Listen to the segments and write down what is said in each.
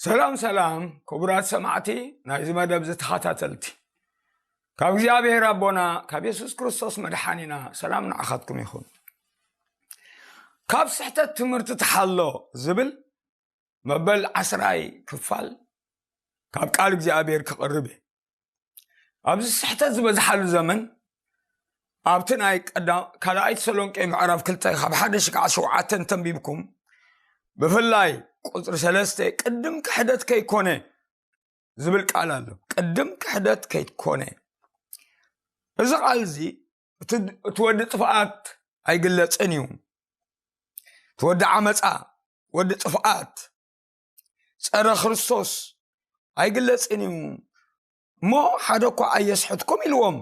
ሰላም ሰላም ክቡራት ሰማዕቲ ናይዚ መደብ ዝተኸታተልቲ፣ ካብ እግዚኣብሔር ኣቦና ካብ የሱስ ክርስቶስ መድሓኒና ሰላም ንዓኻትኩም ይኹን። ካብ ስሕተት ትምህርቲ ትሓሎ ዝብል መበል ዓስራይ ክፋል ካብ ቃል እግዚኣብሔር ክቕርብ እየ። ኣብዚ ስሕተት ዝበዝሓሉ ዘመን ኣብቲ ናይ ቀዳ- ካልኣይ ተሰሎንቄ ምዕራፍ ክልተ ካብ ሓደ ሽካዕ ሸውዓተ እንተንቢብኩም፣ ብፍላይ ቁፅሪ ሰለስተ ቅድም ክሕደት ከይኮነ ዝብል ቃል ኣሎ። ቅድም ክሕደት ከይኮነ፣ እዚ ቃል እዚ እቲ እቲ ወዲ ጥፍኣት ኣይግለፅን እዩ። እቲ ወዲ ዓመፃ፣ ወዲ ጥፍኣት፣ ፀረ ክርስቶስ ኣይግለፅን እዩ። እሞ ሓደ እኳ ኣየስሕትኩም ኢልዎም።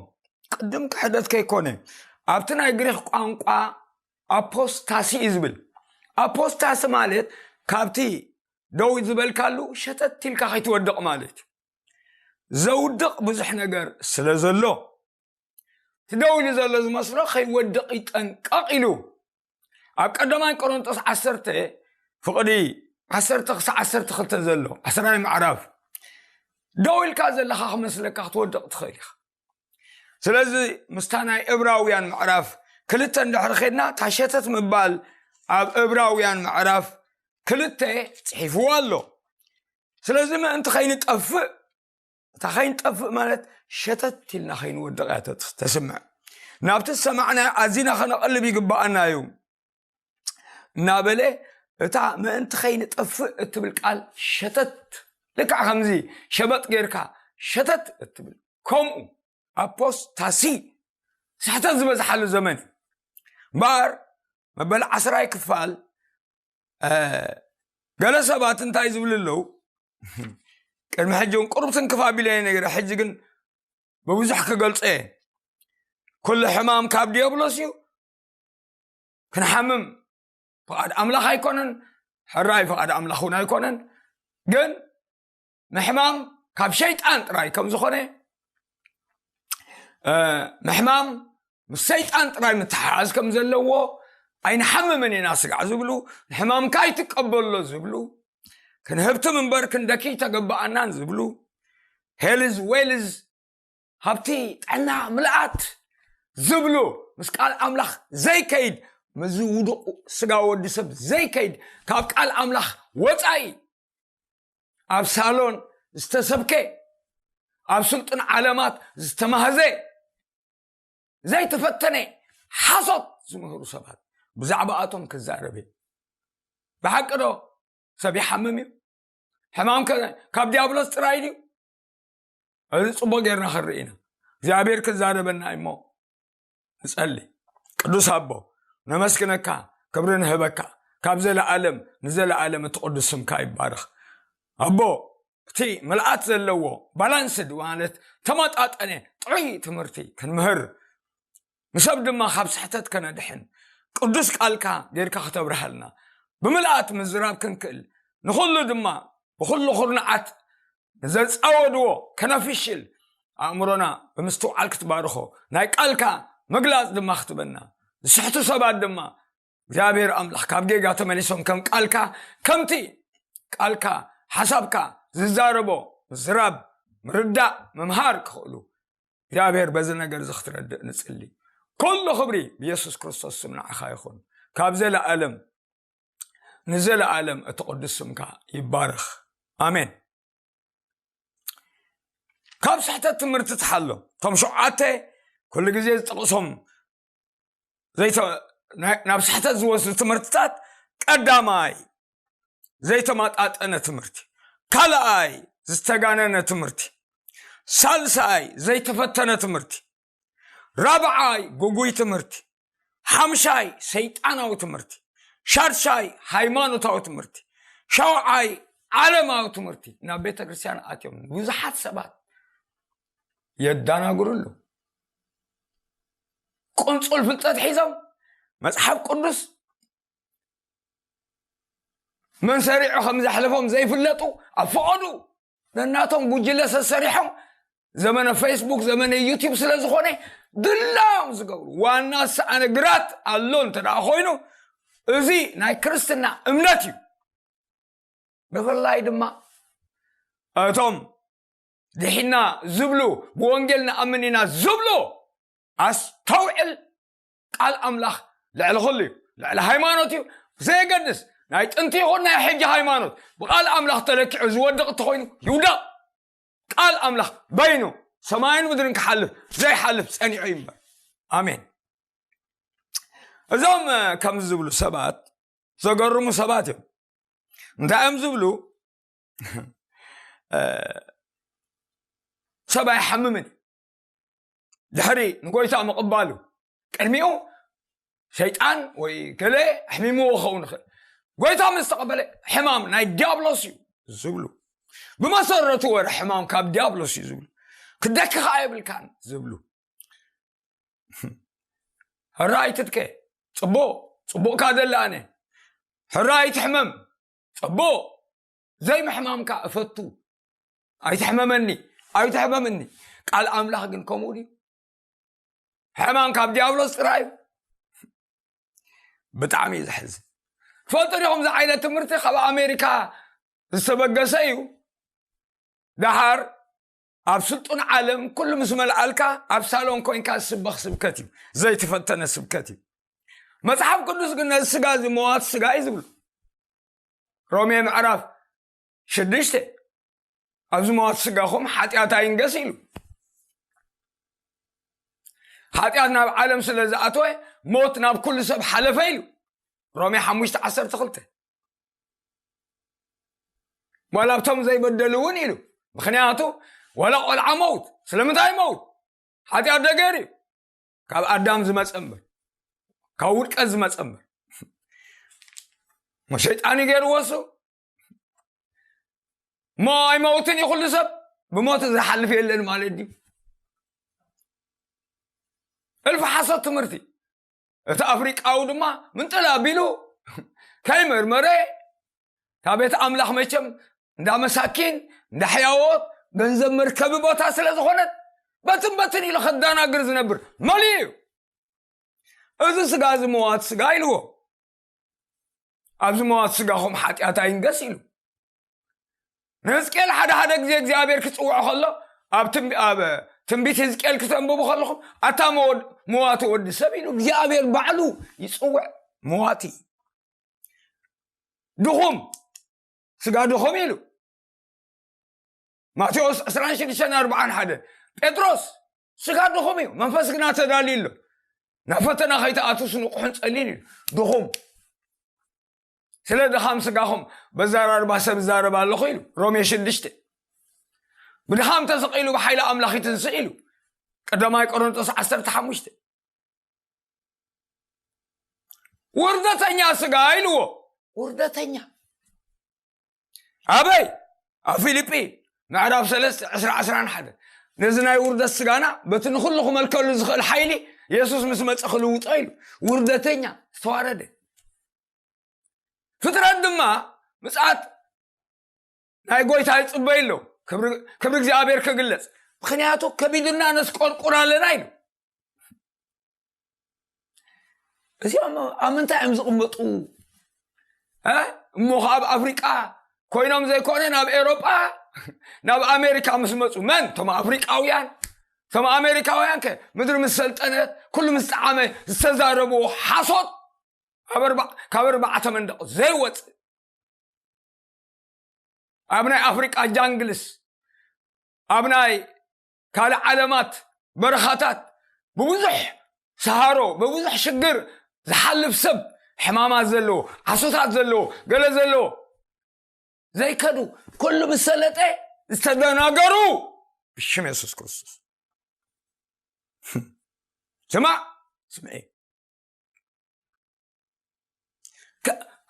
ቅድም ክሕደት ከይኮነ፣ ኣብቲ ናይ ግሪክ ቋንቋ ኣፖስታሲ እዩ ዝብል። ኣፖስታሲ ማለት ካብቲ ደው ዝበልካሉ ሸተት ኢልካ ከይትወድቕ ማለት እዩ። ዘውድቕ ብዙሕ ነገር ስለ ዘሎ፣ እቲ ደው ኢሉ ዘሎ ዝመስሎ ከይወድቕ ይጠንቀቕ ኢሉ። ኣብ ቀዳማይ ቆሮንጦስ ዓሰርተ ፍቕዲ ዓሰርተ ክሳዕ ዓሰርተ ክልተ ዘሎ ዓስራይ ምዕራፍ፣ ደው ኢልካ ዘለኻ ክመስለካ ክትወድቕ ትኽእል ኢኻ። ስለዚ ምስታ ናይ እብራውያን ምዕራፍ ክልተ እንድሕር ኸድና፣ እታ ሸተት ምባል ኣብ እብራውያን ምዕራፍ ክልተ ጽሒፍዎ ኣሎ። ስለዚ ምእንቲ ኸይንጠፍእ፣ እታ ኸይንጠፍእ ማለት ሸተት ኢልና ኸይንወድቕ እያ ተት- ተስምዕ። ናብቲ ዝሰማዕና ኣዚና ኸነቐልብ ይግብኣና እዩ። እናበለ እታ ምእንቲ ኸይንጠፍእ እትብል ቃል ሸተት፣ ልክዕ ከምዚ ሸበጥ ጌርካ ሸተት እትብል፣ ከምኡ ኣፖስታሲ፣ ስሕተት ዝበዝሓሉ ዘመን እዩ። እምበኣር መበል ዓስራይ ክፋል፣ እ፣ ገለ ሰባት እንታይ ዝብሉ ኣለዉ? ቅድሚ ሕጂ እውን ቁሩብ ትንክፍ ኣቢለ እየ ነይረ፣ ሕጂ ግን ብብዙሕ ክገልጾ እየ። ኩሉ ሕማም ካብ ዲያብሎስ እዩ። ክንሓምም ፍቓድ ኣምላኽ ኣይኮነን፣ ሕራይ ፍቓድ ኣምላኽ እውን ኣይኮነን። ግን ምሕማም ካብ ሸይጣን ጥራይ ከም ዝኾነ፣ እ፣ ምሕማም ምስ ሰይጣን ጥራይ ምትሓሓዝ ከም ዘለዎ፣ ኣይንሓምምን ኢና ስጋዕ ዝብሉ፣ ንሕማምካ ኣይትቀበሎ ዝብሉ፣ ክንህብትም እምበር ክንደኪ ተገባኣናን ዝብሉ፣ ሄልዝ ዌልዝ፣ ሃብቲ፣ ጥዕና፣ ምልኣት ዝብሉ፣ ምስ ቃል ኣምላኽ ዘይከይድ፣ ምስዚ ውዱቕ ስጋ ወዲ ሰብ ዘይከይድ፣ ካብ ቃል ኣምላኽ ወጻኢ፣ ኣብ ሳሎን ዝተሰብከ፣ ኣብ ስልጡን ዓለማት ዝተማህዘ፣ ዘይተፈተነ ሓሶት ዝምህሩ ሰባት፣ ብዛዕባኣቶም ክዛረብ እየ። ብሓቂ ዶ ሰብ ይሓምም እዩ? ሕማም ከ ካብ ዲያብሎስ ጥራይ ድዩ? እዚ ጽቡቕ ጌርና ክንርኢ ኢና። እግዚኣብሔር ክዛረበና እዩ እሞ ንጸሊ። ቅዱስ ኣቦ፣ ነመስግነካ፣ ክብሪ ንህበካ። ካብ ዘለኣለም ንዘለኣለም እቲ ቅዱስ ስምካ ይባረኽ። ኣቦ፣ እቲ ምልኣት ዘለዎ፣ ባላንስድ ማለት ተመጣጠነ ጥዑይ ትምህርቲ ክንምህር፣ ንሰብ ድማ ካብ ስሕተት ከነድሕን፣ ቅዱስ ቃልካ ጌርካ ክተብርሃልና፣ ብምልኣት ምዝራብ ክንክእል፣ ንኹሉ ድማ ብኹሉ ኩርናዓት ንዘጻወድዎ ከነፍሽል፣ ኣእምሮና ብምስትውዓል ክትባርኾ፣ ናይ ቃልካ ምግላጽ ድማ ክትበና፣ ዝስሕቱ ሰባት ድማ እግዚኣብሔር ኣምላኽ ካብ ጌጋ ተመሊሶም ከም ቃልካ፣ ከምቲ ቃልካ ሓሳብካ ዝዛረቦ ምዝራብ፣ ምርዳእ፣ ምምሃር ክኽእሉ እግዚኣብሔር በዚ ነገር እዚ ክትረድእ ንጽሊ። ኩሉ ክብሪ ብየሱስ ክርስቶስ ስም ንዓኻ ይኹን። ካብ ዘለኣለም ንዘለኣለም እቲ ቅዱስ ስምካ ይባረኽ። ኣሜን። ካብ ስሕተት ትምህርቲ ትሓሎ። እቶም ሸውዓተ ኩሉ ግዜ ዝጠቕሶም ዘይተ- ናይ- ናብ ስሕተት ዝወስዱ ትምህርትታት፣ ቀዳማይ ዘይተመጣጠነ ትምህርቲ፣ ካልኣይ ዝተጋነነ ትምህርቲ፣ ሳልሳይ ዘይተፈተነ ትምህርቲ፣ ራብዓይ ግጉይ ትምህርቲ፣ ሓምሻይ ሰይጣናዊ ትምህርቲ፣ ሻድሻይ ሃይማኖታዊ ትምህርቲ፣ ሻውዓይ ዓለማዊ ትምህርቲ። ናብ ቤተ ክርስቲያን ኣትዮም ብዙሓት ሰባት የዳናግሩ ኣለዉ። ቁንጹል ፍልጠት ሒዞም መጽሓፍ ቅዱስ መን ሰሪዑ ከም ዘሕለፎም ዘይፍለጡ፣ ኣብ ፈቐዱ ነናቶም ጉጅለ ሰሰሪሖም፣ ዘመነ ፌስቡክ፣ ዘመነ ዩቲዩብ ስለ ዝኾነ ድላዮም ዝገብሩ። ዋና ሰኣነ ግራት ኣሎ እንተ ደኣ ኮይኑ፣ እዚ ናይ ክርስትና እምነት እዩ። ብፍላይ ድማ እቶም ድሒና ዝብሉ፣ ብወንጌል ንኣምን ኢና ዝብሉ፣ ኣስተውዕል። ቃል ኣምላኽ ልዕሊ ኩሉ እዩ። ልዕሊ ሃይማኖት እዩ። ብዘየገድስ ናይ ጥንቲ ይኹን ናይ ሕጂ ሃይማኖት ብቃል ኣምላኽ ተለኪዑ ዝወድቕ እንተኾይኑ ይውደቕ። ቃል ኣምላኽ በይኑ ሰማይን ምድርን ክሓልፍ ዘይሓልፍ ጸኒዑ እዩ እምበር። ኣሜን። እዞም ከምዚ ዝብሉ ሰባት ዘገርሙ ሰባት እዮም። እንታይ እዮም ዝብሉ? ሰብ ኣይሓምምን እዩ። ድሕሪ ንጎይታ ምቕባሉ ቅድሚኡ ሸይጣን ወይ ገለ ኣሕሚምዎ ክኸውን ይኽእል። ጎይታ ምስ ተቐበለ ሕማም ናይ ዲያብሎስ እዩ ዝብሉ። ብመሰረቱ ወረ ሕማም ካብ ዲያብሎስ እዩ ዝብሉ። ክደኪኻ የብልካን ዝብሉ። ሕራይ ትትከ ጽቡቕ ጽቡቕካ ደለ ኣነ ሕራይ ትሕመም ጽቡቕ ዘይምሕማምካ እፈቱ። ኣይትሕመመኒ ኣይትሕመምኒ። ቃል ኣምላኽ ግን ከምኡ ድዩ? ሕማም ካብ ዲያብሎስ ጥራይ እዩ። ብጣዕሚ እዩ ዘሕዝን። ትፈልጡ ዲኹም እዚ ዓይነት ትምህርቲ ካብ ኣሜሪካ ዝተበገሰ እዩ። ደሓር ኣብ ስልጡን ዓለም ኩሉ ምስ መልኣልካ ኣብ ሳሎን ኮይንካ ዝስበኽ ስብከት እዩ። ዘይተፈተነ ስብከት እዩ። መጽሓፍ ቅዱስ ግን ነዚ ስጋ እዚ መዋት ስጋ እዩ ዝብሉ። ሮሜ ምዕራፍ ሽዱሽተ ኣብዚ መዋት ስጋኹም ሓጢኣት ኣይንገስ ኢሉ። ሓጢኣት ናብ ዓለም ስለ ዝኣተወ ሞት ናብ ኩሉ ሰብ ሓለፈ ኢሉ። ሮሜ ሓሙሽተ ዓሰርተ ክልተ። ዋላ ኣብቶም ዘይበደሉ እውን ኢሉ። ምክንያቱ ዋላ ቆልዓ መውት ስለምንታይ መውት ሓጢኣት ደገር እዩ። ካብ ኣዳም ዝመፀ እምበር ካብ ውድቀት ዝመፀ እምበር ሞ ሸይጣን ገይርዎ እሱ እሞ ኣይመውትን እዩ ኩሉ ሰብ ብሞት ዝሓልፍ የለን ማለት ድዩ? እልፊ ሓሶት ትምህርቲ። እቲ ኣፍሪቃዊ ድማ ምንጥል ኣቢሉ ከይመርመረ እታ ቤት ኣምላኽ መቸም እንዳ መሳኪን እንዳ ሕያዎት ገንዘብ መርከቢ ቦታ ስለ ዝኾነት በትን በትን ኢሉ ከዳናግር ዝነብር መሊኡ እዩ። እዚ ስጋ እዚ መዋት ስጋ ኢልዎ ኣብዚ መዋት ስጋኹም ሓጢኣት ኣይንገስ ኢሉ። ንህዝቅኤል ሓደ ሓደ ግዜ እግዚኣብሔር ክፅውዖ ከሎ ኣብ ትንቢ- ኣብ ትንቢት ህዝቅኤል ክተንብቡ ከለኹም ኣታ መወድ- መዋቲ ወዲ ሰብ ኢሉ እግዚኣብሔር ባዕሉ ይፅውዕ። መዋቲ ድኹም ስጋ ድኹም ኢሉ። ማቴዎስ ዕስራን ሽዱሽተን ኣርባዓን ሓደ። ጴጥሮስ ስጋ ድኹም እዩ መንፈስ ግና ተዳልዩ ኣሎ። ናብ ፈተና ከይተኣትውስ ንቑሕን ጸሊን እዩ። ድኹም ስለ ድኻም ስጋኹም በዛራርባ ሰብ እዛረብ ኣለኹ ኢሉ። ሮሜ ሽዱሽተ። ብድኻም ተሰቒሉ ብሓይሊ ኣምላኽ ይትንስእ ኢሉ። ቀዳማይ ቆሮንቶስ ዓሰርተ ሓሙሽተ። ውርደተኛ ስጋ ኢልዎ። ውርደተኛ ኣበይ? ኣብ ፊልጲ ምዕራፍ ሰለስተ ዕስራ ዕስራን ሓደ። ነዚ ናይ ውርደት ስጋና በቲ ንኹሉ ክመልከሉ ዝኽእል ሓይሊ የሱስ ምስ መጸ ክልውጦ ኢሉ። ውርደተኛ ዝተዋረደ ፍጥረት ድማ ምጽኣት ናይ ጎይታ ይጽበይ ኣሎ። ክብሪ እግዚኣብሔር ክግለጽ ምክንያቱ ከቢድና ነስቆርቁር ኣለና ኢሉ። እዚኦም ኣብ ምንታይ እዮም ዝቕመጡ? እሞ ካብ ኣፍሪቃ ኮይኖም ዘይኮነ ናብ ኤሮጳ ናብ ኣሜሪካ ምስ መፁ መን እቶም ኣፍሪቃውያን እቶም ኣሜሪካውያን ከ ምድሪ ምስ ሰልጠነት ኩሉ ምስ ጠዓመ ዝተዛረብዎ ሓሶት ካብ ኣርባዕተ መንደቕ ዘይወፅእ ኣብ ናይ ኣፍሪቃ ጃንግልስ ኣብ ናይ ካልእ ዓለማት በረኻታት ብብዙሕ ሰሃሮ ብብዙሕ ሽግር ዝሓልፍ ሰብ ሕማማት ዘለዎ ዓሶታት ዘለዎ ገለ ዘለዎ ዘይከዱ ኩሉ ምስ ሰለጠ ዝተደናገሩ ብሽም የሱስ ክርስቶስ ስማዕ ስምዒ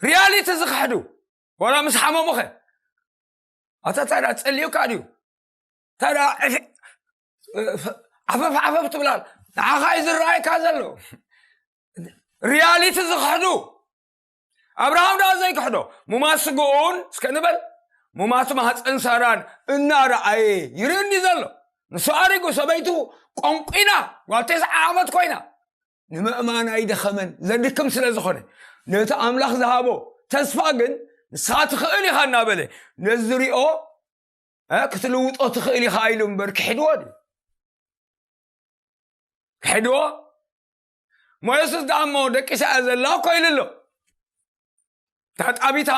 ሪያሊቲ ዝኽሕዱ ዋላ ምስ ሓመሙኸ ኣታ ታዲያ ጸልዩካ ድዩ ታዲያ ዓፈፍ ዓፈፍ ትብላል ንዓኻ እዩ ዝረኣየካ ዘሎ ሪያሊቲ ዝኽሕዱ ኣብርሃም ደኣ ዘይክሕዶ ሙማት ስግኡን እስከ ንበል ሙማት ማህፀን ሳራን እናረኣየ ይርእኒ ዘሎ ንሱ ኣሪጉ ሰበይቱ ቆንቂና ጓል ተስዓ ዓመት ኮይና ንምእማን ኣይደኸመን ዘድክም ስለ ዝኾነ ነቲ ኣምላኽ ዝሃቦ ተስፋ ግን ንስኻ ትኽእል ኢኻ እናበለ ነዝሪኦ እ፣ ክትልውጦ ትኽእል ኢኻ ኢሉ እምበር ክሕድዎ ድዩ? ክሕድዎ? ሞ የሱስ ደኣ እሞ ደቂሳ እያ ዘላ እኮ ኢሉ ኣሎ። እታ ጣቢታ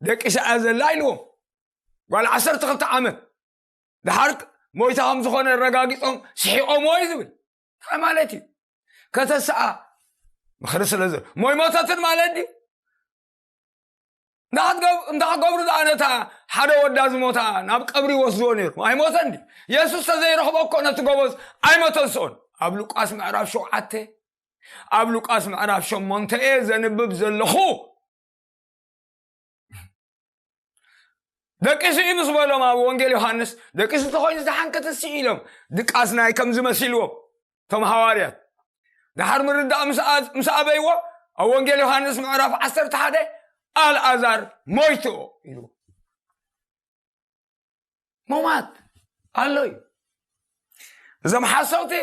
ደቂሳ እያ ዘላ ኢልዎም። ጓል ዓሰርተ ክልተ ዓመት። ደሓር ሞይታ ከም ዝኾነ ኣረጋጊጾም ስሒቖምዎ እዩ ዝብል። እንታይ ማለት እዩ? ከተስኣ ምኽሪ ስለ ዘሎ። ሞ ኣይሞተትን ማለት ድዩ? እንታይ ክትገብ-፣ እንታይ ክገብሩ ደኣ ነታ ሓደ ወዳ ዝሞታ ናብ ቀብሪ ይወስድዎ ነይሩ? ኣይሞተን ድዩ? የሱስ ተዘይረኽቦ እኮ ነቲ ጎበዝ ኣይመተንስኦን። ኣብ ሉቃስ ምዕራፍ ሸውዓተ፣ ኣብ ሉቃስ ምዕራፍ ሸሞንተ እየ ዘንብብ ዘለኹ። ደቂሱ እዩ ምስ በሎም ኣብ ወንጌል ዮሃንስ፣ ደቂሱ ተኾይኑ ዝተሓንከተ ሲ ኢሎም፣ ድቃስ ናይ ከም ዝመሲልዎም እቶም ሃዋርያት። ደሓር ምርዳእ ምስ ኣ-፣ ምስ ኣበይዎ፣ ኣብ ወንጌል ዮሃንስ ምዕራፍ ዓሰርተ ሓደ፣ "ኣልኣዛር ሞይቱ" ኢሉ። ሞማት ኣሎ እዩ። እዞም ሓሰውቲ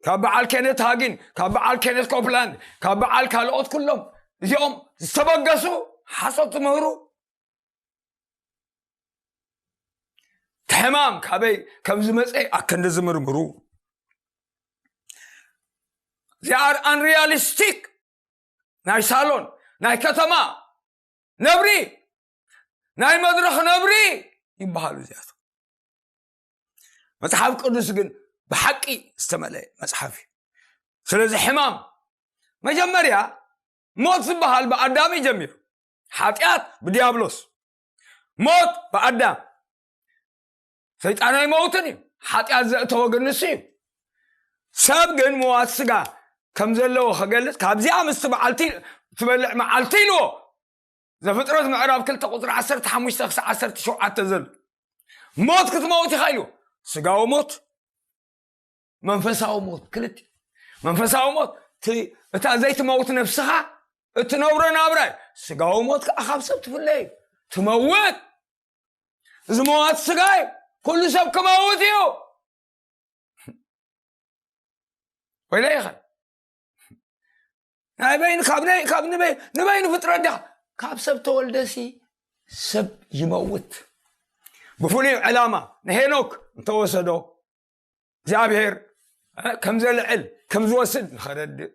ካብ በዓል ኬነት ሃጊን፣ ካብ በዓል ኬነት ኮፕላንድ፣ ካብ በዓል ካልኦት ኩሎም እዚኦም ዝተበገሱ ሓሶት ትምህሩ። እቲ ሕማም ካበይ ከም ዝመፀ ኣከንዲ ዝምርምሩ። They are unrealistic። ናይ ሳሎን፣ ናይ ከተማ ነብሪ፣ ናይ መድረኽ ነብሪ ይበሃሉ እዚኣቶም። መጽሓፍ ቅዱስ ግን ብሓቂ ዝተመልአ መጽሓፍ እዩ። ስለዚ ሕማም መጀመርያ ሞት ዝበሃል ብኣዳም እዩ ጀሚሩ። ሓጢኣት ብዲያብሎስ፣ ሞት ብኣዳም። ሰይጣን ኣይመውትን እዩ፣ ሓጢኣት ዘእተወ ግን ንሱ እዩ። ሰብ ግን ምዋት ስጋ ከም ዘለዎ ከገልጽ ካብዚኣ ምስቲ በዓልቲ ትበልዕ መዓልቲ ኢልዎ። ዘፍጥረት ምዕራፍ ክልተ ቁጽሪ ዓሰርተ ሓሙሽተ ክሳብ ዓሰርተ ሸውዓተ ዘሎ። ሞት ክትመውት ኢኻ ኢልዎ። ስጋዊ ሞት፣ መንፈሳዊ ሞት ክልተ። መንፈሳዊ ሞት እቲ፣ እታ ዘይትመውት ነፍስኻ እትነብሮ ናብራ እዩ። ስጋዊ ሞት ከዓ ካብ ሰብ ትፍለ እዩ። ትመውት። እዚ መዋት ስጋ እዩ። ኩሉ ሰብ ክመውት እዩ። ወይለ ይኸ ናይ በይኑ ካብ ናይ፣ ካብ ንበይ-፣ ንበይኑ ፍጥረት ዲኻ? ካብ ሰብ ተወልደሲ ሰብ ይመውት። ብፍሉይ ዕላማ ንሄኖክ እንተወሰዶ እግዚኣብሔር፣ እ፣ ከም ዘልዕል፣ ከም ዝወስድ ንኸረድእ፣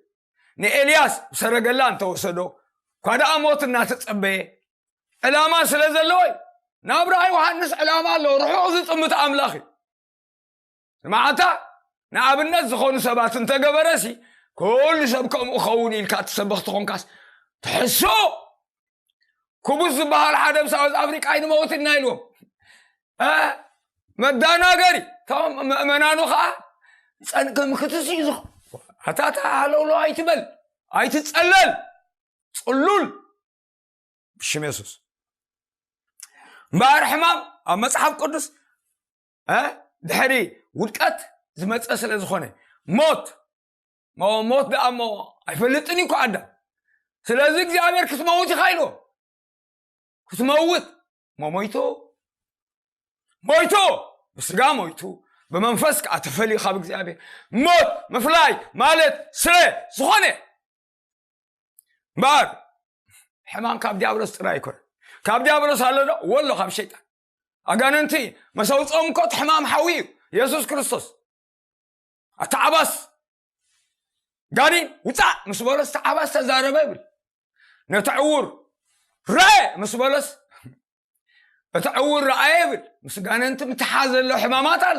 ንኤልያስ ብሰረገላ እንተወሰዶ፣ እኳ ደኣ ሞት እናተጸበየ፣ ዕላማ ስለ ዘለዎ እዩ። ናብራ ዮሃንስ ዕላማ ኣለዎ። ርሑቕ ዝጥምት ኣምላኽ እዩ። ንመዓልታ ንኣብነት ዝኾኑ ሰባት እንተገበረሲ፣ ኩሉ ሰብ ከምኡ ኸውን ኢልካ ትሰብኽ ትኾንካስ፣ ትሕሱ። ኩቡስ ዝበሃል ሓደ ኣብ ሳውዝ ኣፍሪቃ ኣይንመውት ኢና ኢልዎም። እ፣ መዳናገሪ። እቶም ምእመናኑ ኸዓ ጸንቅም ክትስ እዩ ዝኾ-፣ ኣታታ ሃለውሎ ኣይትበል፣ ኣይትጸለል፣ ጽሉል ብሽም የሱስ። እምበኣር ሕማም ኣብ መጽሓፍ ቅዱስ፣ እ፣ ድሕሪ ውድቀት ዝመጸ ስለ ዝኾነ፣ ሞት፣ ሞ-፣ ሞት ደኣ እሞ ኣይፈልጥን እዩ እኮ ኣዳም። ስለዚ እግዚኣብሔር ክትመውት ኢኻ ኢልዎ። ክትመውት፣ ሞ-፣ ሞይቱ፣ ሞይቱ፣ ብስጋ ሞይቱ፣ ብመንፈስ ከዓ ተፈልዩ ካብ እግዚኣብሔር። ሞት ምፍላይ ማለት ስለ ዝኾነ፣ እምበኣር ሕማም ካብ ዲያብሎስ ጥራይ ኣይኮነን። ካብ ዲያብሎስ ኣሎ ዶ? ወሎ ካብ ሸይጣን። ኣጋንንቲ መሰውፅኦም እኮ እቲ ሕማም ሓዊ እዩ። የሱስ ክርስቶስ ኣተዓባስ ጋኔን ውፃእ ምስ በሎስ ተዓባስ ተዛረበ ይብል። ነቲ ዕውር ረአ ምስ በሎስ እቲ ዕውር ረኣየ ይብል። ምስ ጋነንቲ ምትሓዝ ዘሎ ሕማማት ኣሎ።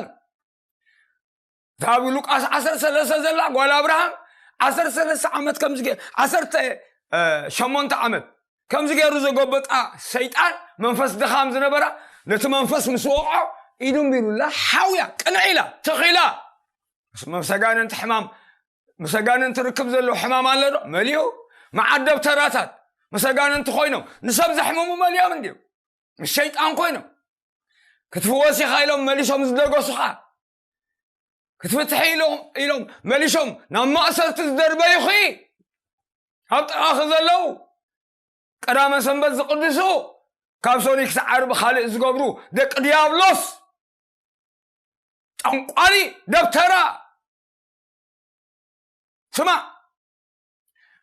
እታ ኣብ ሉቃስ ዓሰርተ ሰለስተ ዘላ ጓል ኣብርሃም ዓሰርተ ሰለስተ ዓመት ከምዚ ገ-፣ ዓሰርተ ሸሞንተ ዓመት ከምዚ ገይሩ ዘጎበጣ ሰይጣን መንፈስ ድኻም ዝነበራ ነቲ መንፈስ ምስ ወቕዖ ኢዱ እምቢሩላ ሓውያ ቅንዕ ኢላ ተኺላ። ምስ ኣጋንንቲ ሕማም፣ ምስ ኣጋንንቲ ርክብ ዘለዎ ሕማም ኣሎ ዶ? መሊኡ። መዓት ደብተራታት ምስ ኣጋንንቲ ኮይኖም ንሰብ ዘሕምሙ መሊኦም እንድዮም። ምስ ሸይጣን ኮይኖም ክትፍወስ ኢኻ ኢሎም መሊሶም ዝደገሱኻ፣ ክትፍትሒ ኢሎም፣ ኢሎም መሊሶም ናብ ማእሰርቲ ዝደርበዩኺ፣ ኣብ ጥቓኺ ዘለዉ ቀዳመ ሰንበት ዝቕድሱ፣ ካብ ሶኒ ክሳዕ ዓርቢ ካልእ ዝገብሩ ደቂ ዲያብሎስ፣ ጠንቋሊ፣ ደብተራ። ስማ፣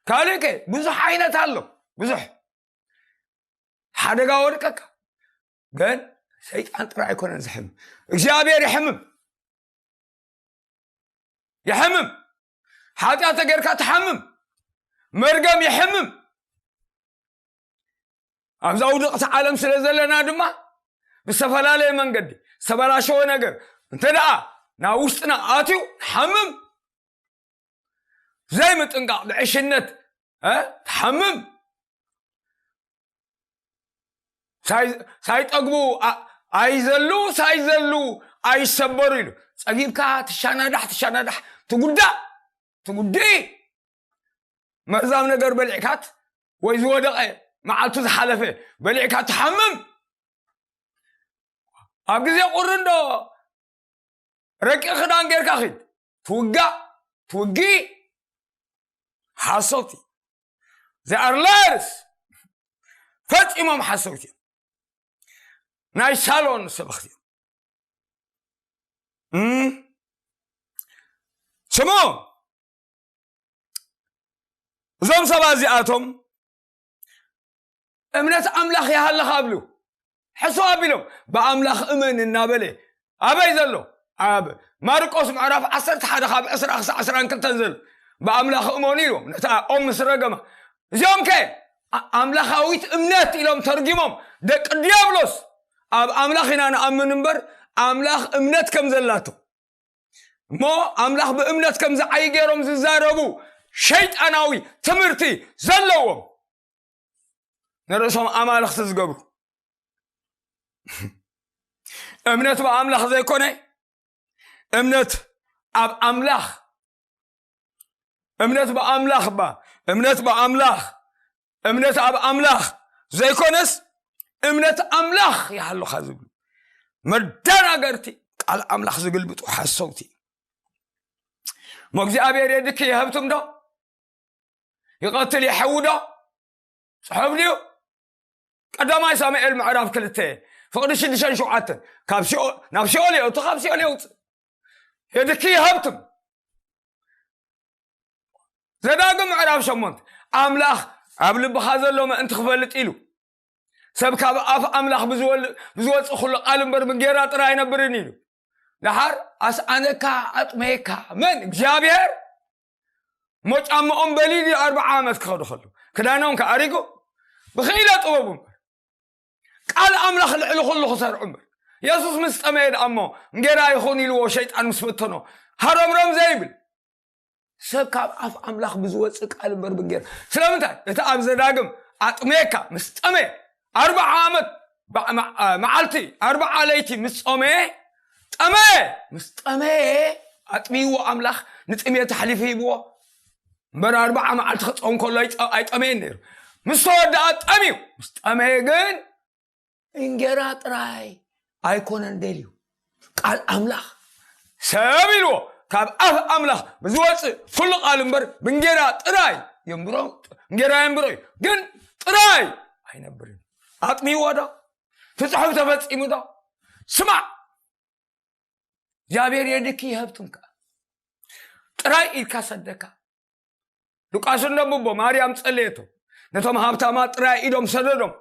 ካልእ ከ ብዙሕ ዓይነት ኣሎ። ብዙሕ ሓደጋ ወድቀካ፣ ግን ሰይጣን ጥራይ ኣይኮነን ዝሕምም። እግዚኣብሔር ይሕምም። ይሕምም። ሓጢኣት ተገርካ ትሓምም። መርገም ይሕምም። ኣብዛ ውድቕቲ ዓለም ስለ ዘለና ድማ ብዝተፈላለየ መንገዲ ዝተበላሸወ ነገር እንተ ደኣ ናብ ውሽጥና ኣትዩ ንሓምም። ዘይምጥንቃቕ ብዕሽነት፣ እ፣ ትሓምም። ሳይ-፣ ሳይጠግቡ ኣ-፣ ኣይዘሉ፣ ሳይዘሉ ኣይሰበሩ ኢሉ። ጸጊብካ ትሻናዳሕ፣ ትሻናዳሕ፣ ትጉዳእ፣ ትጉድኢ። መርዛም ነገር በሊዕካት ወይ ዝወደቐ መዓልቱ ዝሓለፈ በሊዕካ ትሓምም። ኣብ ግዜ ቁሪ እንዶ ረቂቕ ክዳን ጌርካ ኺድ። ትውጋእ፣ ትውጊ። ሓሰውቲ። They are liars። ፈጺሞም ሓሰውቲ እዮም። ናይ ሳሎን ሰበኽቲ እዮም። እም። ስሙ፣ እዞም ሰባት እዚኣቶም እምነት ኣምላኽ ይሃለኻ ኣብሉ። ሕሱ ኣቢሎም ብኣምላኽ እመን እናበለ ኣበይ ዘሎ? ኣብ ማርቆስ ምዕራፍ ዓሰርተ ሓደ ካብ ዕስራ ክሳዕ ዕስራን ክልተን ዘሎ ብኣምላኽ እመኑ ኢሉ ነታ ኦም ምስ ረገማ። እዚኦም ከ ኣ-፣ ኣምላኻዊት እምነት ኢሎም ተርጊሞም ደቂ ዲያብሎስ ኣብ ኣምላኽ ኢና ንኣምን እምበር ኣምላኽ እምነት ከም ዘላቶ እሞ ኣምላኽ ብእምነት ከም ዝዓይ ገይሮም ዝዛረቡ ሸይጣናዊ ትምህርቲ ዘለዎም ንርእሶም ኣማልኽቲ ዝገብሩ። እምነት ብኣምላኽ ዘይኮነ እምነት ኣብ ኣምላኽ እምነት ብኣምላኽ ባ እምነት ብኣምላኽ እምነት ኣብ ኣምላኽ ዘይኮነስ እምነት ኣምላኽ ይሃሉኻ ዝብሉ መዳናገርቲ ቃል ኣምላኽ ዝግልብጡ ሓሰውቲ። እሞ እግዚኣብሔር የድኪ ይሀብትም ዶ ይቐትል ይሐዊ ዶ? ጽሑፍ ድዩ? ቀዳማይ ሳሙኤል ምዕራፍ ክልተ ፍቕዲ ሽዱሽተን ሸውዓተን ካብ ሲኦል ናብ ሲኦል የእቱ ካብ ሲኦል የውፅእ። የድኪ ይሀብትም። ዘዳግም ምዕራፍ ሸሞንተ ኣምላኽ ኣብ ልብኻ ዘሎ ምእንቲ ክፈልጥ ኢሉ ሰብ ካብ ኣፍ ኣምላኽ ብዝወል-፣ ብዝወፅእ ኩሉ ቃል እምበር ብጌራ ጥራይ ኣይነብርን ኢሉ። ደሓር ኣስኣነካ ኣጥመየካ መን እግዚኣብሔር? እሞ ጫማኦም በሊል እዩ ኣርባዓ ዓመት ክኸዱ ከሉ ክዳኖም ከኣሪጉ ብኽኢለ ጥበቡ እምበር ቃል ኣምላኽ ልዕሊ ኩሉ ክሰርዑ እምበር የሱስ ምስ ጠመየ ደኣ እሞ እንጌራ ይኹን ኢልዎ ሸይጣን ምስ ፈተኖ ሃረምረም ዘይብል ሰብ ካብ ኣፍ ኣምላኽ ብዝወፅእ ቃል እምበር ብጌር ስለምንታይ እቲ ኣብ ዘዳግም ኣጥመየካ ምስ ጠመየ ኣርባዓ ዓመት መዓልቲ ኣርባዓ ለይቲ ምስ ጾመየ ጠመየ ምስ ጠመየ ኣጥሚይዎ ኣምላኽ ንጥሜት ኣሕሊፉ ሂብዎ እምበር ኣርባዓ መዓልቲ ክፀውም ከሎ ኣይጠመየን ነይሩ። ምስ ተወደኣ ጠምዩ ምስ ጠመየ ግን እንጌራ ጥራይ ኣይኮነን ደልዩ ቃል ኣምላኽ ሰብ ኢልዎ ካብ ኣፍ ኣምላኽ ብዝወፅእ ኩሉ ቃል እምበር ብእንጌራ ጥራይ የንብሮ እንጌራ የንብሮ እዩ ግን ጥራይ ኣይነብርን። ኣጥሚዎ ዶ ትፅሑፍ ተፈፂሙ ዶ? ስማዕ እግዚኣብሔር የድኪ ይሀብትም ከኣ ጥራይ ኢልካ ሰደካ ሉቃስ እንደንብቦ ማርያም ጸለየቶ ነቶም ሃብታማት ጥራይ ኢዶም ሰደዶም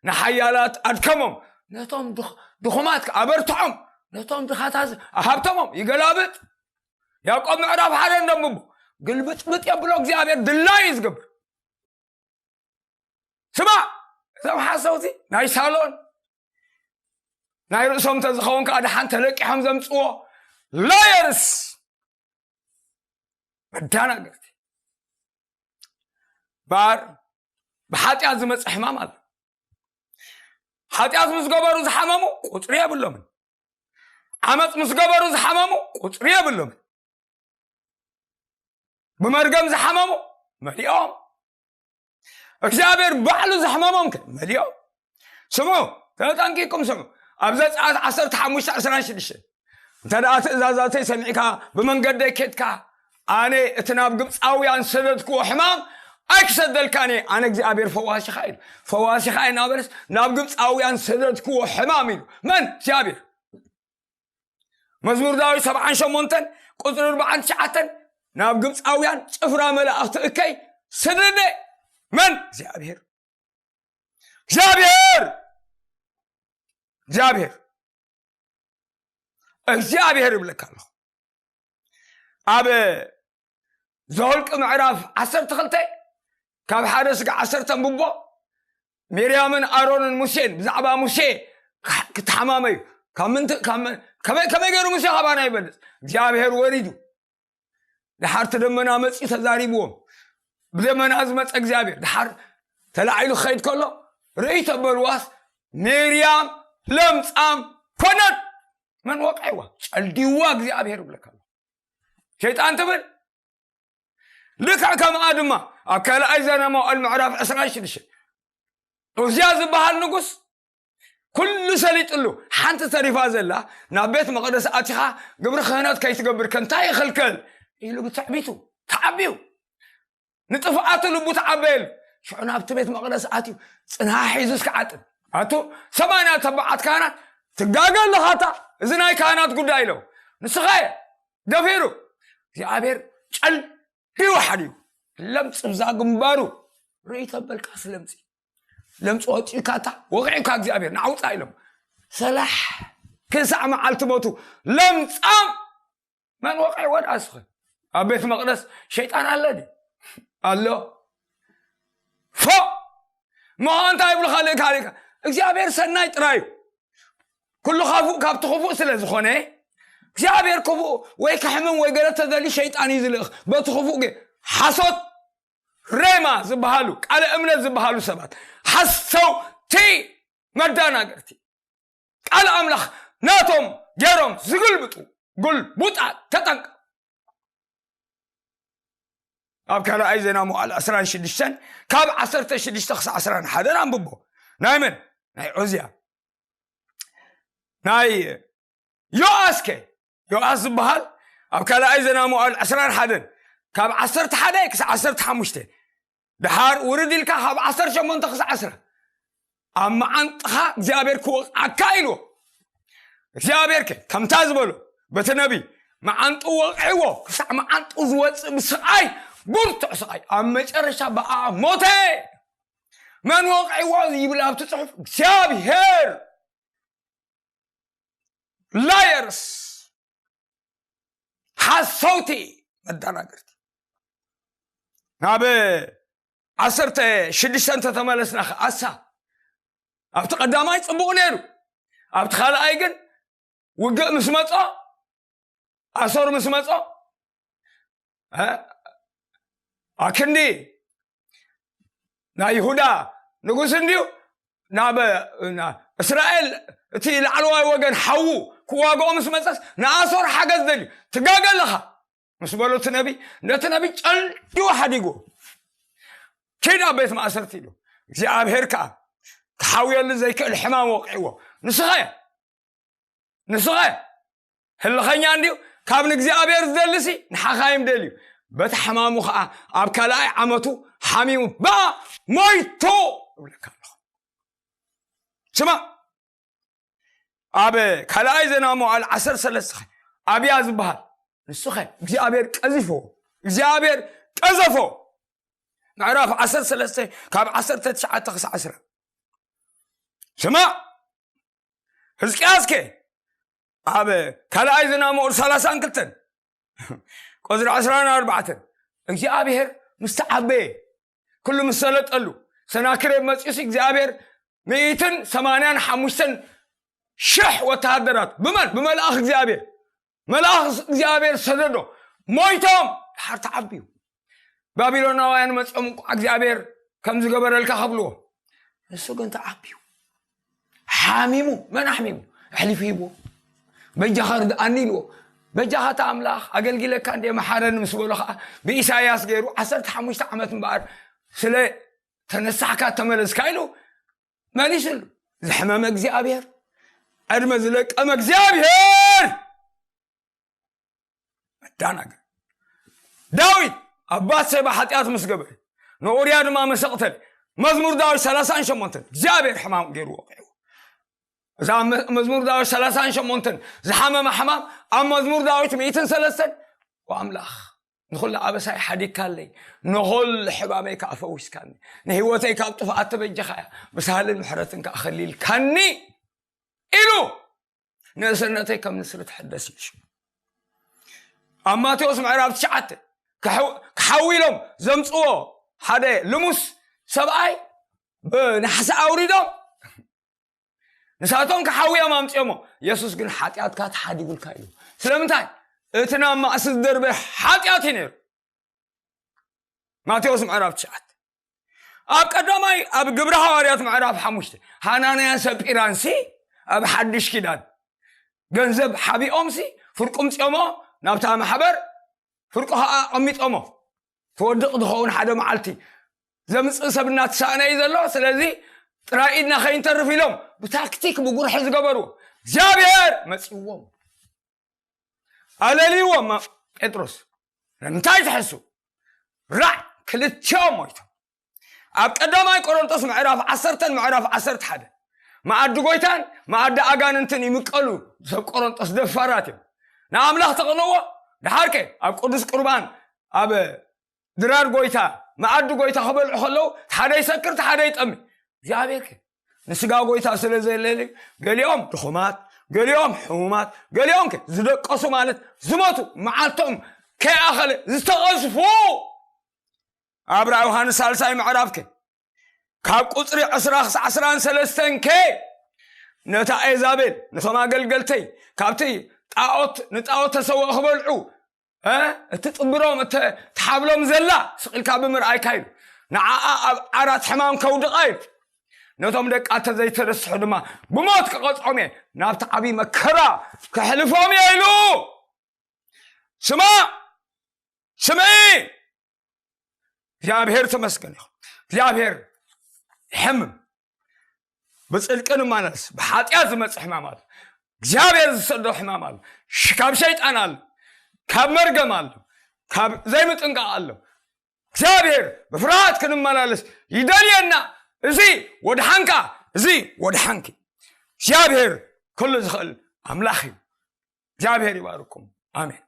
ንሓያላት ኣድከሞም ነቶም ድኹማት ኣበርትዖም ነቶም ድኻታት ሃብተሞም ይገላብጥ። ያዕቆብ ምዕራፍ ሓደ እንደንብቦ ግልብጥብጥ የብሎ እግዚኣብሔር ድላይ እዩ ዝገብር። ስማዕ እዞም ሓሰውቲ ናይ ሳሎን ናይ ርእሶም ተዝኸውን ከዓ ድሓን ተለቂሖም ዘምፅዎ ላየርስ መዳናገርቲ ባር ብሓጢኣት ዝመፅእ ሕማም ኣሎ። ሓጢኣት ምስ ገበሩ ዝሓመሙ ቁፅሪ የብሎምን። ዓመፅ ምስ ገበሩ ዝሓመሙ ቁፅሪ የብሎምን። ብመርገም ዝሓመሙ መሊኦም እግዚኣብሔር ባዕሉ ዘሕመሞም ከ መሊኦም ስሙ ተጠንቂቁም ስሙ ኣብ ዘፀኣት ዓሰርተ ሓሙሽተ ዕስራን ሽዱሽተን እንተ ደኣ ትእዛዛተይ ሰሚዕካ ብመንገደይ ኬድካ ኣነ እቲ ናብ ግብፃውያን ሰደድክዎ ሕማም ኣይክሰደልካን እየ ኣነ እግዚኣብሔር ፈዋሲኻ ኢሉ ፈዋሲኻ እየ እናበለስ ናብ ግብፃውያን ሰደድክዎ ሕማም ኢሉ መን እግዚኣብሔር መዝሙር ዳዊት ሰብዓን ሸሞንተን ቁፅሪ ኣርባዓን ትሽዓተን ናብ ግብፃውያን ጭፍራ መላእኽቲ እከይ ስድደ መን እግዚኣብሔር እግዚኣብሔር እግዚኣብሔር እግዚኣብሔር ይብለካ ኣለኹ። ኣብ ዘኍልቂ ምዕራፍ ዓሰርተ ክልተ ካብ ሓደ ስጋ ዓሰርተ ኣንብቦ። ሚርያምን ኣሮንን ሙሴን ብዛዕባ ሙሴ ክተሓማመዩ ካብ ምንት- ካብ መ- ከመይ ከመይ ገይሩ ሙሴ ካባና ይበልፅ? እግዚኣብሔር ወሪዱ ድሓር እቲ ደመና መፂኡ ተዛሪብዎም። ብደመና ዝመፀ እግዚኣብሔር ድሓር ተላዒሉ ክኸይድ ከሎ ርእይ ተበልዋስ ሚርያም ለምፃም ኮነት። መን ወቅዕዋ? ጨልዲዋ እግዚኣብሔር ይብለካ ኣሎ። ሸይጣን ትብል። ልክዕ ከምኣ ድማ ኣብ ካልኣይ ዜና መዋዕል ምዕራፍ ዕስራን ሽዱሽተን ዑዝያ ዝበሃል ንጉስ ኩሉ ሰሊጥሉ፣ ሓንቲ ተሪፋ ዘላ ናብ ቤት መቕደስ ኣቲኻ ግብሪ ክህነት ከይትገብር ከ እንታይ ይኽልከል ኢሉ ብትዕቢቱ ተዓብዩ፣ ንጥፍኣቱ ልቡ ተዓበየሉ። ሽዑ ናብቲ ቤት መቕደስ ኣትዩ ጽንሓ ሒዙ እስከ ዓጥን ኣቱ ሰማንያ ተባዓት ካህናት ትጋገ ኣለኻታ፣ እዚ ናይ ካህናት ጉዳይ ኢለው። ንስኻ እየ ደፊሩ እግዚኣብሔር ጨል ዲወሓድ እዩ። ለምጽ ብዛ ግንባሩ ርእይ ተበልካስ ለምጺ ለምጽ ወጺኡካ እታ ወቂዑካ እግዚኣብሔር ንዓውፃ ኢሎም ሰላሕ ክሳዕ መዓልቲ ሞቱ ለምጻም መን ወቂዕዎ ደኣ እስኸ? ኣብ ቤት መቕደስ ሸይጣን ኣለ ድዩ? ኣሎ። ፎ እሞ እንታይ ይብሉ ካልእ ካልእ እግዚኣብሔር ሰናይ ጥራይ እዩ። ኩሉ ካፉእ ካብቲ ክፉእ ስለ ዝኾነ እግዚኣብሔር ክፉእ ወይ ክሕምም ወይ ገለ ተደልዩ ሸይጣን እዩ ዝልእኽ። በቲ ክፉእ ግን ሓሶት ሬማ ዝበሃሉ ቃለ እምነት ዝበሃሉ ሰባት ሓሰውቲ መዳናገርቲ ቃል ኣምላኽ ናቶም ገይሮም ዝግልብጡ ጉልቡጣት ተጠንቀ ኣብ ካልኣይ ዜና መዋዕል ዕስራን ሽዱሽተን ካብ ዓሰርተ ሽዱሽተ ክሳዕ ዕስራን ሓደን ኣንብቦ። ናይ መን ናይ ዑዝያ ናይ ዮኣስከ ዮኣስ ዝበሃል ኣብ ካልኣይ ዜና መዋዕል ዕስራን ሓደን ካብ ዓሰርተ ሓደ ክሳዕ ዓሰርተ ሓሙሽተ ድሓር ውርድ ኢልካ ካብ ዓሰርተ ሸሞንተ ክሳዕ ዕስራ ኣብ መዓንጥኻ እግዚኣብሔር ክወቕዓካ ኢልዎ። እግዚኣብሔር ከ ከምታ ዝበሎ በቲ ነቢ መዓንጡ ወቕዕዎ ክሳዕ መዓንጡ ዝወፅእ ብስቓይ ብርቱዕ ስቓይ ኣብ መጨረሻ ብኣ ሞተ። መን ወቕዕዎ ይብል ኣብቲ ፅሑፍ እግዚኣብሔር። ላየርስ ሓሰውቲ መዳናገርቲ ናብ ዓሰርተ ሽዱሽተ እንተተመለስና ከኣሳ ኣብቲ ቀዳማይ ፅቡቕ ነይሩ። ኣብቲ ካልኣይ ግን ውግእ ምስ መፆ ኣሶር ምስ መፆ ኣክንዲ ናይ ይሁዳ ንጉስ እንድዩ ናብ እስራኤል እቲ ላዕለዋይ ወገን ሓዉ ክዋግኦ ምስ መፀስ ንኣሶር ሓገዝ ደልዩ ትጋገ ኣለኻ ምስ በሎ እቲ ነቢ ነቲ ነቢ ጨልዲዎ ሓዲጉ ኪድ ኣብ ቤት ማእሰርቲ ኢሉ እግዚኣብሔር ከዓ ክሓውየሉ ዘይክእል ሕማም ወቂዕዎ ንስኸ ንስኸ ህልኸኛ እንድዩ ካብ ንእግዚኣብሔር ዝደልሲ ንሓኻይም ደልዩ በቲ ሕማሙ ከዓ ኣብ ካልኣይ ዓመቱ ሓሚሙ ባ ሞይቱ እብለካ ኣለኹ ስማ ኣብ ካልኣይ ዜና መዋዕል ዓሰርተ ሰለስተ ኣብያ ዝበሃል ንስኸ እግዚኣብሔር ቀዚፎ እግዚኣብሔር ቀዘፎ ምዕራፍ ዓሰርተ ሰለስተ ካብ ዓሰርተ ትሽዓተ ክሳዕ ዕስራ ስማ ህዝቅያስ ከ ኣብ ካልኣይ ዜና መዋዕል ሰላሳን ክልተን ቁፅሪ ዕስራን ኣርባዕተን እግዚኣብሔር ምስ ተዓበየ ኩሉ ምስ ሰለጠሉ ሰናክሬብ መፂኡሲ እግዚኣብሔር ሚእትን ሰማንያን ሓሙሽተን ሽሕ ወተሃደራት ብመን ብመልኣኽ እግዚኣብሔር መልኣኽ እግዚኣብሔር ሰደዶ ሞይቶም ድሓር ተዓብዩ ባቢሎናውያን መፂኦም እንኳ እግዚኣብሔር ከም ዝገበረልካ ከብልዎ ንሱ ግን ተዓብዩ ሓሚሙ መን ኣሕሚሙ ኣሕሊፉ ሂብዎ በጃኻ ርድኣኒ ኢልዎ በጃኻ እታ ኣምላኽ ኣገልጊለካ እንደ መሓረኒ ምስ በሎ ከዓ ብኢሳያስ ገይሩ ዓሰርተ ሓሙሽተ ዓመት እምበኣር ስለ ተነሳሕካ ተመለስካ ኢሉ መሊስሉ ዝሕመመ እግዚኣብሔር ዕድመ ዝለቀመ እግዚኣብሔር መዳናገር ዳዊት ኣባት ሴባ ሓጢኣት ምስ ገበረ ንኡርያ ድማ መሰቕተል መዝሙር ዳዊት ሰላሳን ሸሞንተን እግዚኣብሔር ሕማም ገይሩ ወቂዕዎ እዛ መዝሙር ዳዊት ሰላሳን ሸሞንተን ዝሓመመ ሕማም ኣብ መዝሙር ዳዊት ሚእትን ሰለስተን ኣምላኽ ንኹሉ ኣበሳይ ሓዲግካለይ ንኹሉ ሕማመይ ከዓ ፈዊስካኒ ንህይወተይ ካብ ጥፍኣት ተበጀኻያ ብሳህልን ምሕረትን ከዓ ከሊልካኒ ኢሉ ንእስነተይ ከም ንስሪ ትሕደስ ኢሉ። ኣብ ማቴዎስ ምዕራፍ ትሽዓተ ክሓው- ክሓዊ ኢሎም ዘምፅዎ ሓደ ልሙስ ሰብኣይ ብናሕሲ ኣውሪዶም ንሳቶም ክሓውዮም ኣምፅኦሞ። የሱስ ግን ሓጢኣትካ ተሓዲጉልካ ኢሉ። ስለምንታይ? እቲ ናብ ማእሲ ዝደርበ ሓጢኣት እዩ ነይሩ። ማቴዎስ ምዕራፍ ትሽዓተ ኣብ ቀዳማይ ኣብ ግብሪ ሃዋርያት ምዕራፍ ሓሙሽተ ሃናንያን ሰጲራንሲ ኣብ ሓድሽ ኪዳን ገንዘብ ሓቢኦምሲ ፍርቁ ምፅኦሞ ናብታ ማሕበር ፍርቁ ከዓ ኣቐሚጦሞ። ትወድቕ ዝኸውን ሓደ መዓልቲ ዘምፅእ ሰብ እናተሳእነ እዩ ዘሎ። ስለዚ ጥራይ ኢድና ከይንተርፍ ኢሎም ብታክቲክ ብጉርሒ ዝገበሩ እግዚኣብሔር መፅዎም ኣለልዎም። ጴጥሮስ ንምንታይ ትሕሱ? ራዕ ክልቲኦም ሞይቶም። ኣብ ቀዳማይ ቆሮንጦስ ምዕራፍ ዓሰርተን ምዕራፍ ዓሰርተ ሓደ መኣዲ ጎይታን መኣዲ ኣጋንንትን ይምቀሉ። ሰብ ቆሮንጦስ ደፋራት እዮም። ንኣምላኽ ተቕንዎ። ድሓርከ ኣብ ቅዱስ ቁርባን ኣብ ድራር ጎይታ መኣዲ ጎይታ ክበልዑ ከለዉ ሓደ ይሰክር ሓደ ይጠሚ። እግዚኣብሔር ከ ንስጋ ጎይታ ስለ ዘለሊ ገሊኦም ድኹማት፣ ገሊኦም ሕሙማት፣ ገሊኦም ከ ዝደቀሱ ማለት ዝሞቱ መዓልቶም ከይኣኸለ ዝተቐዝፉ ኣብ ራእይ ዮሃንስ ሳልሳይ ምዕራፍ ከ ካብ ቁፅሪ ዕስራ ክሳዕ ዕስራን ሰለስተን ከ ነታ ኤዛቤል ነቶም ኣገልገልተይ ካብቲ ጣዖት ንጣዖት ተሰውኦ ክበልዑ እቲ ጥብሮም እተሓብሎም ዘላ ስቕ ኢልካ ብምርኣይካ ኢሉ ንዓኣ ኣብ ዓራት ሕማም ከውድቓ ኢሉ ነቶም ደቃ ተዘይተረስሑ ድማ ብሞት ክቐፅዖም እየ ናብቲ ዓብዪ መከራ ክሕልፎም እየ ኢሉ። ስማ ስምዒ እግዚኣብሔር ተመስገን ይኹን። እግዚኣብሔር ይሕምም። ብፅድቂ ንመላለስ ብሓጢኣት ዝመፅእ ሕማም ኣሎ። እግዚኣብሔር ዝሰዶ ሕማም ኣሎ። ካብ ሸይጣን ኣሎ። ካብ መርገም ኣሎ። ካብ ዘይምጥንቃቕ ኣሎ። እግዚኣብሔር ብፍርሃት ክንመላለስ ይደልየና። እዚ ወድሓንካ፣ እዚ ወድሓንኪ። እግዚኣብሔር ኩሉ ዝኽእል ኣምላኽ እዩ። እግዚኣብሔር ይባርኩም። ኣሜን።